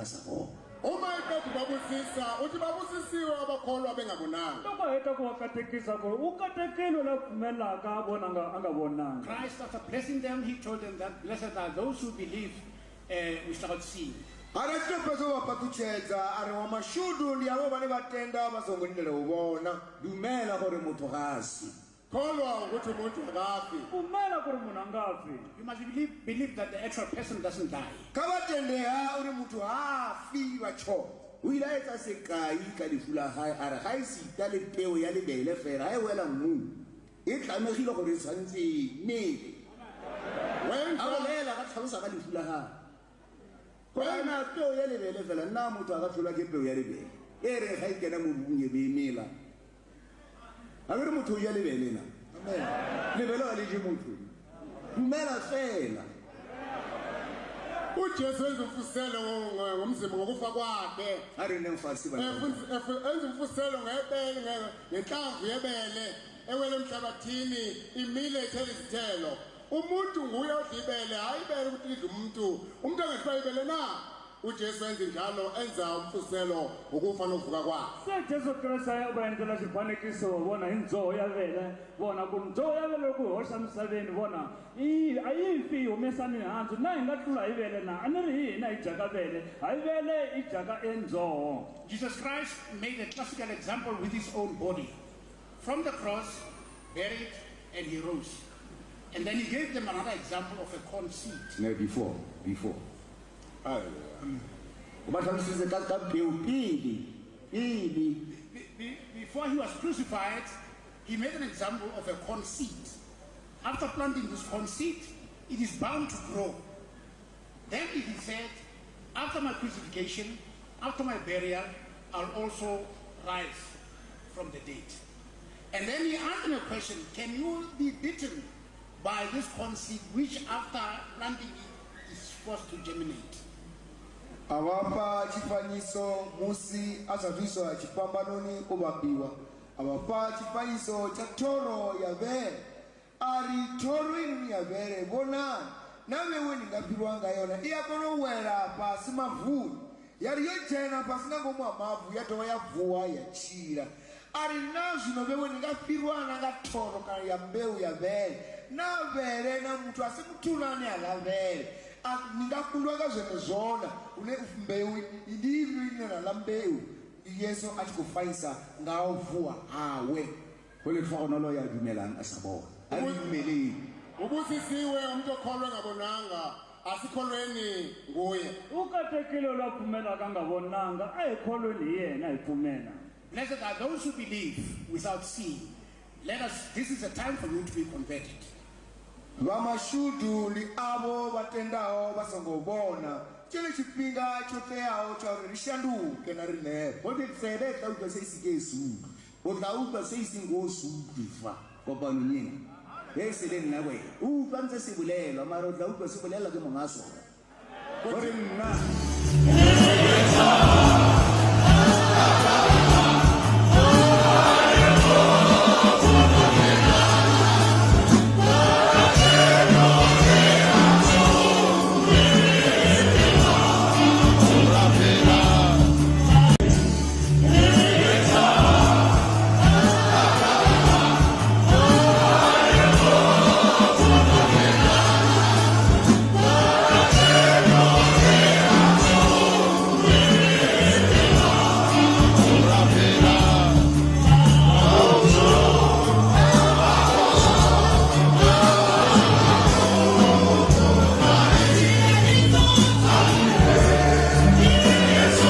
a sa bona. Uma eqeda ukubabusisa, uthi babusisiwe abakholwa bengabonanga. Loko a heta ku va katekisa ku ri u katekile la pfumelaka a vona a nga a nga vonangi. Christ, after blessing them, he told them that blessed are those who believe uh, without seeing. A ri a tshi tou fhedza u vha fhaṱutshedza, a ri, Wa mashudu ndi avho vhane vha tenda vha songo lindela u vhona. Dumela gore motho ga a swe. Kholwa ukuthi umuntu akafi. Pfumela ku ri munhu a nga fi. You must believe, believe that the actual person doesn't die. Kha vha tende-ha uri muthu ha fi lwa tshoṱhe. O ile a etsa sekai ka lehu la hae, a re, Gaešita le peo ya lebele fela, ga e wela mmung, e tlamegile gore e tshwanetse e mele. A bolela ka tlhalosa ka lehu la gagwe. Gore na peo ya lebele fela, nna motho a ka tlholwa ke peo ya lebele e reng ga e kena mo mobung e be e mela. A ke re motho o ja lebele na? Lebele ga le je motho. Dumela fela. UJesu wenza umfuselo ngomzimba ngokufa kwakhe. A re nneng fatshe ba. Enza umfuselo ngebele ngenhlamvu yebele ewele emhlabathini imile ithela izithelo. Umuntu nguye odla ibele, hhayi ibele ukuthi lidle umuntu. Umuntu angadliwa ibele na? UJesu wenza njalo enza umfuziselo wokufa nokuvuka kwakhe. Se Jesu Kreste a ya va endlela xifanekiso vona hi ndzhoho ya vele, vona ku ndzhoho ya vele loko hi hoxa misaveni, vona yi a yi fi yi humesa mihandzu, na hi nga tlula hi vele na? A ni ri hi hina hi dyaka vele, hayi vele yi dyaka e ndzhoho. Jesus Christ made a classical example with his own body. From the cross, buried, and he rose. And then he gave them another example of a corn seed. No, before, before. O ba tlhalositse ka ka peo pele, pele. Before he was crucified, he made an example of a corn seed. After planting this corn seed, it is bound to grow. Then he said, after my crucifixion, after my burial, I'll also rise from the dead. And then he asked them a question, can you be beaten by this corn seed which after planting it is forced to germinate? A vha fha tshifanyiso musi a sa athu iswa tshifhambanoni o vhambiwa, a vha fha tshifanyiso tsha thoro ya vhele, a ri, Thoro inoni ya vhele, vhonani, na vhewe ni nga fhirwa nga yona, i a kona u wela fhasi mavuni, ya ri yo dzhena fhasi nga ngomu ha mavu ya dovha ya vuwa ya tshila. A ri, Naa zwino vhewe ni nga fhirwa-na nga thoro kana ya mbeu ya vhele? Naa vhele na muthu a si muthu na ane a ḽa vhele? A ni nga kundwa nga zwenezwo-na? Hune mbeu ndi inwi ine na ḽa mbeu. Ndi Yesu a tshi khou fanyisa nga ha u vuwa hawe. Go lehlogonolo ya dumelang a sa bona. A re dumeleng. Ubusisiwe umuntu okholwa engabonanga, asikholweni nguye. U katekile loyi a pfumelaka a nga vonanga, a hi kholweni hi yena hi pfumela. Blessed are those who believe without seeing. Let us, this is a time for you to be converted. Vha mashudu ndi avho vha tendaho vha songo vhona. Tshone tshifhinga tsho teaho tsha uri ri shanduke na riṋe. Go te tsebe e tla utlwa se e se ke e se utlwe. O tla utlwa se e seng o se utlwe fa kopanong ena. Ge e se le nna wena. O utlwa ntse se bolelwa, mara o tla utlwa se bolelwa ke monga sona. Gore nna.